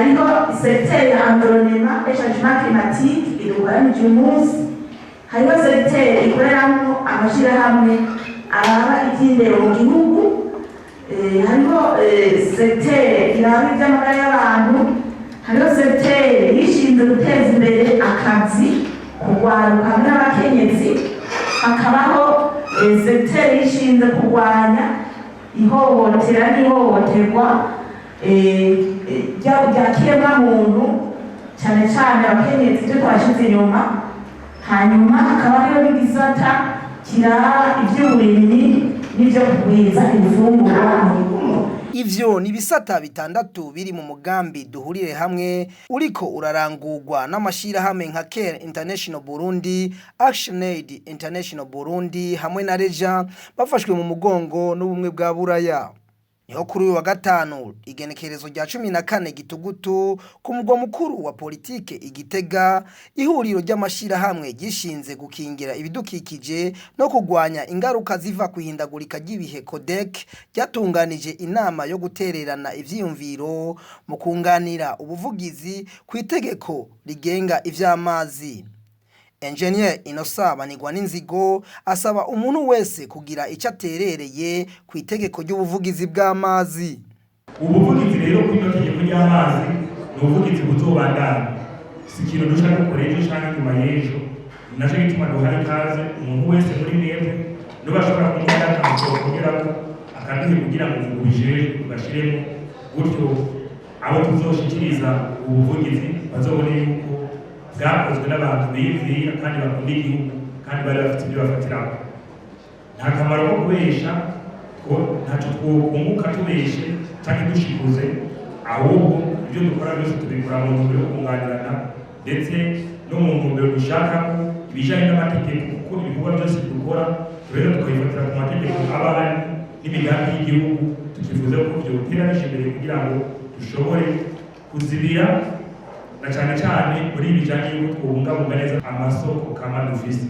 Hariho secteur ya environnement et changement climatique idukoranije uyu munsi. Hariho secteur ikoreramwo amashirahamwe araba ivy'indero mu gihugu. Hariho secteur iraba ivy'amagara y'abantu. Hariho secteur yishinze guteza imbere akazi kurwaruka hamwe n'abakenyezi. Hakabaho secteur yishinze kurwanya ihohotera n'ihohoterwa rya kiremwamuntu, cyane cyane abakenyezi, ibyo twashize inyuma. Hanyuma hakaba hariho n'igisata kiraba iby'uburimyi n'ibyo kugwiza ibifungurwa mu gihugu. Ivyo ni ibisata bitandatu biri mu mugambi Duhurire Hamwe, uriko urarangurwa n'amashirahamwe nka Care International Burundi, ActionAid International Burundi hamwe na Reja, bafashwe mu mugongo n'Ubumwe bwa Buraya. Niho kuri uyu wa gatanu, igenekerezo rya 14 Gitugutu, ku mugwa mukuru wa politike Igitega, ihuriro ry'amashirahamwe ryishinze gukingira ibidukikije no kugwanya ingaruka ziva kwihindagurika ry'ibihe, CODEC, ryatunganije inama yo gutererana ivyiyumviro mu kunganira ubuvugizi ku itegeko rigenga ivy'amazi. Engineer Innocent Banigwaninzigo asaba umuntu wese kugira icyo aterereye ku itegeko ry'ubuvugizi bw'amazi. Ubuvugizi rero kuri ino tegeko ry'amazi ni ubuvugizi buzobandanya, si ikintu duca dukora ejo canke nyuma y'ejo. Ni naco gituma duhaye ikaze umuntu wese muri mwebwe niba ashobora kumva akantu twokongerako, akaduhe kugira ngo ubijejwe tugashiremo, gutyo abo tuzoshikiriza ubuvugizi bazobone yuko bwakozwe n'abantu biyumvira kandi bakunda igihugu kandi bari bafite ibyo bafatirako. Nta kamaro ko kubesha, ko ntacyo twokunguka tubeshe canke dushikuze. Ahubwo ibyo dukora byose tubikora mu ntumbero yo kunganirana, ndetse no mu ntumbero dushaka ko ibijanye n'amategeko, kuko ibikorwa byose dukora rero tukabifatira ku mategeko aba ahari n'imigambi y'igihugu, tukifuza ko vyotera bija imbere kugira ngo dushobore kuzibira, na cyane cyane muri ibi bijanye y'uko twobungabunga neza amasoko kama dufise.